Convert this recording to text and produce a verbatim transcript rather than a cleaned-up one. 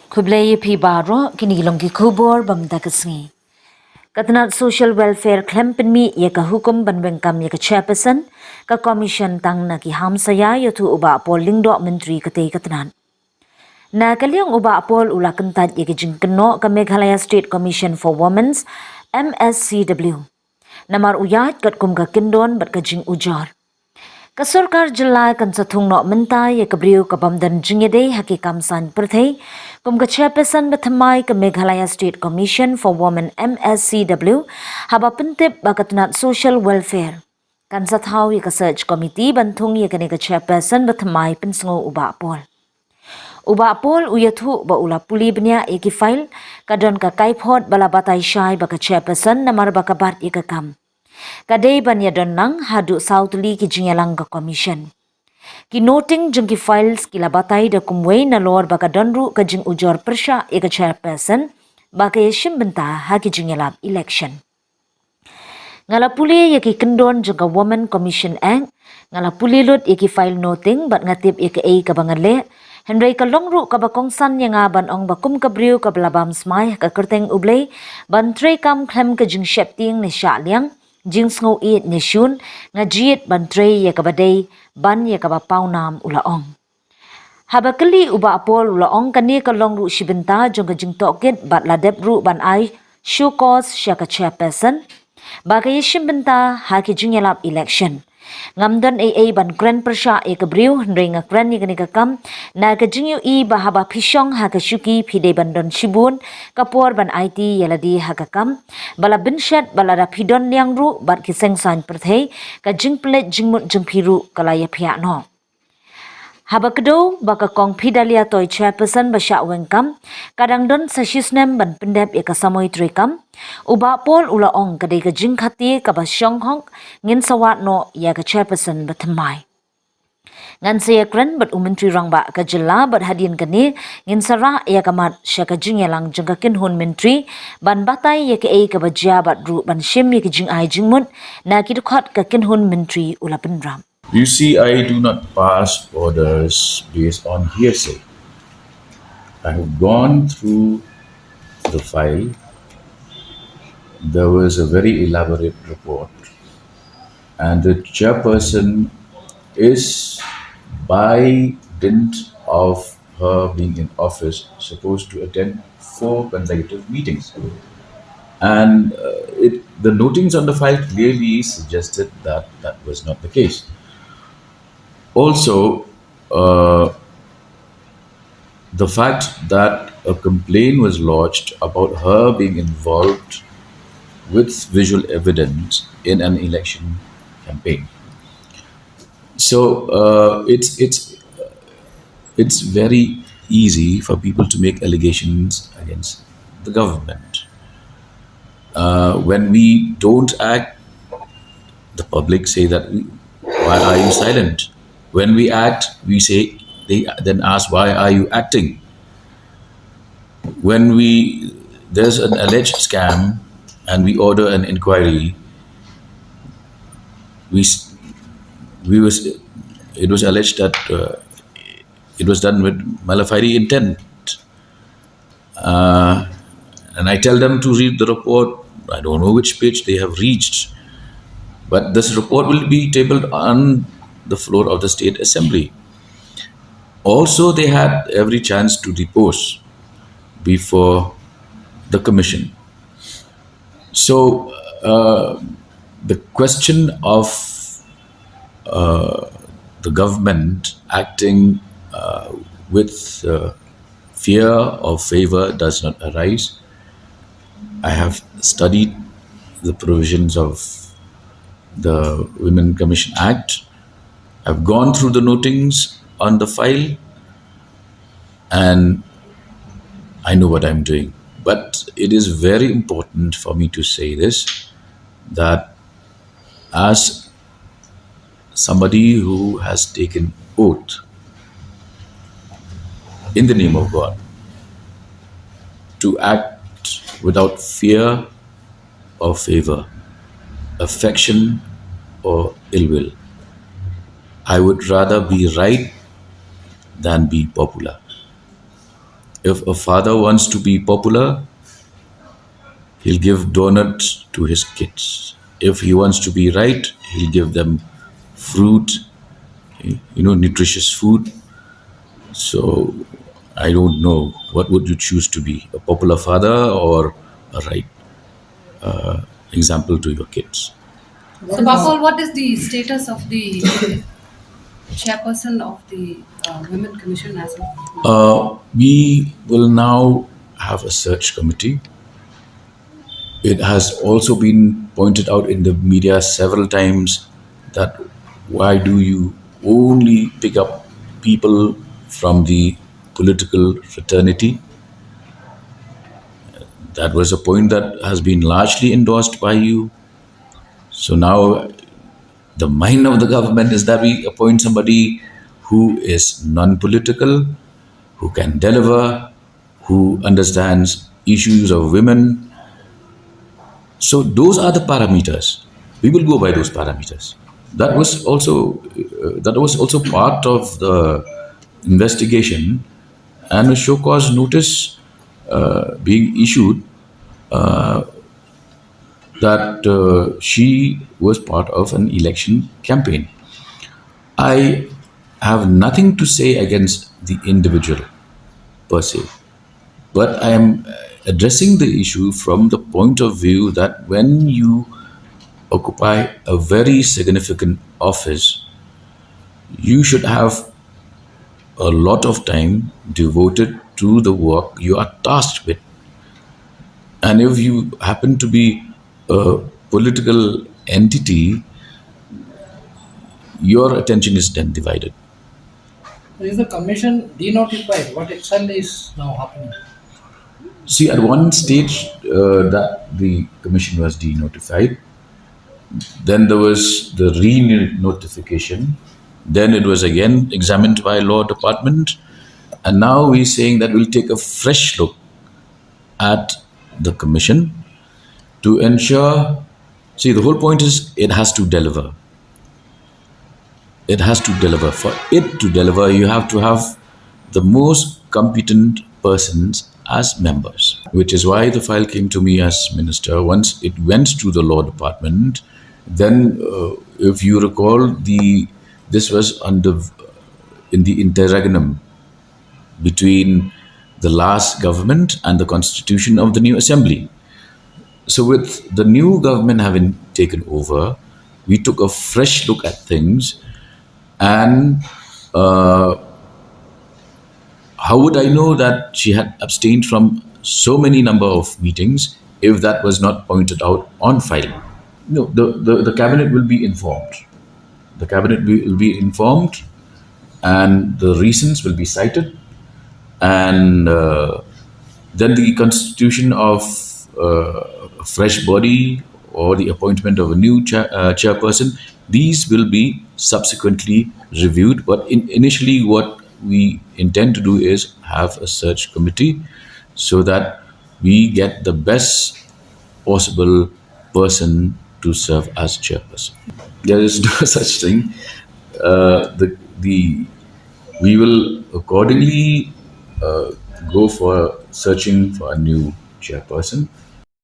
Khublei ïa phi baroh, kine ki long ki khubor ba mynta ka sngi. Ka tnat Social Welfare khlem pynmih ïa ka hukum ban weng kam ïa ka chairperson ka commission tang na ki hamsaïa, ïathuh u Bah Paul Lyngdoh, Myntri katei ka tnat. Na ka liang u Bah Paul u la kyntait ïa ka jingkynnoh ka Meghalaya State Commission for Women's, M S C W. Namar u ïaid katkum ka kyndon bad ka jingujor. Ka sorkar jylla kan sa thung noh mynta ïa ka briew ka bym don jingïadei ha ki kam saiñ pyrthei kum ka chairperson bathymmai ka Meghalaya State Commission for Women, M S C W, haba pyntip ba ka tnat Social Welfare kan sa thaw ïa ka search committee ban thung ïa kane ka chairperson bathymmai, pynsngew u Bah Paul. U Bah Paul u ïathuh ba u la pule bniah ïa ki file, ka don ka kaiphod ba la batai shai ba ka chairperson namar ba ka bat ïa ka kam. Ka dei ban ïadon lang haduh saw tylli ki jingïalang ka commission. Ki noting jong ki files ki la batai da kumwei nalor ba ka don ruh ka jingujor pyrshah ïa ka chairperson ba ka ïashim bynta ha ki jingïalap election. Nga la pule ïa ki kyndon jong ka Women Commission Act, nga la pule lut ïa ki file noting bad nga tip ïa kaei kaba nga leh. Hynrei ka long ruh kaba kongsan ïa nga ban ong ba kum ka briew kaba la bam smai ha ka kyrteng U Blei ban trei kam khlem ka jingsheptieng ne shah liang, jingsngew ïeit ne shun, nga jied ban trei ïa kaba dei ban ïa kaba pawnam, u la ong. Haba kylli u Bah Paul u la ong kane ka long ruh shi bynta jong ka jingtohkit bad la dep ruh ban ai show cause sha ka chairperson ba ka ïashim bynta ha ki jingïalap election. Ngam don ei ei ban kren pyrshah ïa ka briew, hynrei nga kren ïa kane ka kam na ka jingïohi ba haba phi shong ha ka shuki phi dei ban don shibun ka por ban aiti ïa lade ha ka kam, ba la bynshet ba lada phi don liang ruh bad ki seng saiñ pyrthei, ka jingpynleit jingmut jong phi ruh ka la ïaphiah noh. Haba kdew ba ka Kong Fidelia Toi, chairperson ba shah weng kam, ka dang don sa shi snem ban pyndep ïa ka samoi treikam, u Bah Paul u la ong ka dei ka jingkhate kaba shong hok, ngin sa wad noh ïa ka chairperson bathymmai. Ngan sa ïakren bad u Myntri Rangbah ka jylla bad hadien kane ngin sa rah ïa ka mat sha ka jingïalang jong ka kynhun myntri ban batai ïa kaei kaba jia bad ruh ban shim ïa ki jingai jingmut na ki dkhot ka kynhun myntri, u la pynrap. You see, I do not pass orders based on hearsay. I have gone through the file. There was a very elaborate report, and the chairperson is, by dint of her being in office, supposed to attend four consecutive meetings. And uh, it, the notings on the file clearly suggested that that was not the case. Also, uh, the fact that a complaint was lodged about her being involved with visual evidence in an election campaign. So uh, it's it's it's very easy for people to make allegations against the government. Uh, when we don't act, the public say that, "Why are you silent?" When we act, we say, they then ask, "Why are you acting?" When we there's an alleged scam and we order an inquiry, we we was it was alleged that uh, it was done with mala fide intent. Uh, and I tell them to read the report. I don't know which page they have reached, but this report will be tabled on the floor of the State Assembly. Also, they had every chance to depose before the commission. So, uh, the question of uh, the government acting uh, with uh, fear or favor does not arise. I have studied the provisions of the Women Commission Act. I've gone through the notings on the file, and I know what I'm doing. But it is very important for me to say this, that as somebody who has taken oath in the name of God to act without fear or favor, affection or ill will, I would rather be right than be popular. If a father wants to be popular, he'll give donut to his kids. If he wants to be right, he'll give them fruit, you know, nutritious food. So I don't know, what would you choose to be, a popular father or a right uh, example to your kids? So, Bapol, what is the status of the chairperson of the uh, Women Commission as of now? Uh, we will now have a search committee. It has also been pointed out in the media several times that why do you only pick up people from the political fraternity? That was a point that has been largely endorsed by you. So now the mind of the government is that we appoint somebody who is non-political, who can deliver, who understands issues of women. So those are the parameters. We will go by those parameters. That was also uh, that was also part of the investigation, and a show cause notice uh, being issued uh, that uh, she was part of an election campaign. I have nothing to say against the individual per se, but I am addressing the issue from the point of view that when you occupy a very significant office, you should have a lot of time devoted to the work you are tasked with. And if you happen to be a political entity, your attention is then divided. Is the commission denotified? What exactly is now happening? See, at one stage, uh, that the commission was denotified. Then there was the re-notification. Then it was again examined by law department. And now we're saying that we'll take a fresh look at the commission to ensure. See, the whole point is it has to deliver. It has to deliver. For it to deliver, you have to have the most competent persons as members, which is why the file came to me as minister. Once it went to the law department, then uh, if you recall, the this was under in the interregnum between the last government and the constitution of the new assembly. So with the new government having taken over, we took a fresh look at things, and uh, how would I know that she had abstained from so many number of meetings if that was not pointed out on file? No, the, the, the cabinet will be informed. The cabinet will be informed, and the reasons will be cited, and uh, then the constitution of uh, a fresh body or the appointment of a new chair, uh, chairperson, these will be subsequently reviewed. But in, initially, what we intend to do is have a search committee so that we get the best possible person to serve as chairperson. There is no such thing. Uh, the the we will accordingly uh, go for searching for a new chairperson.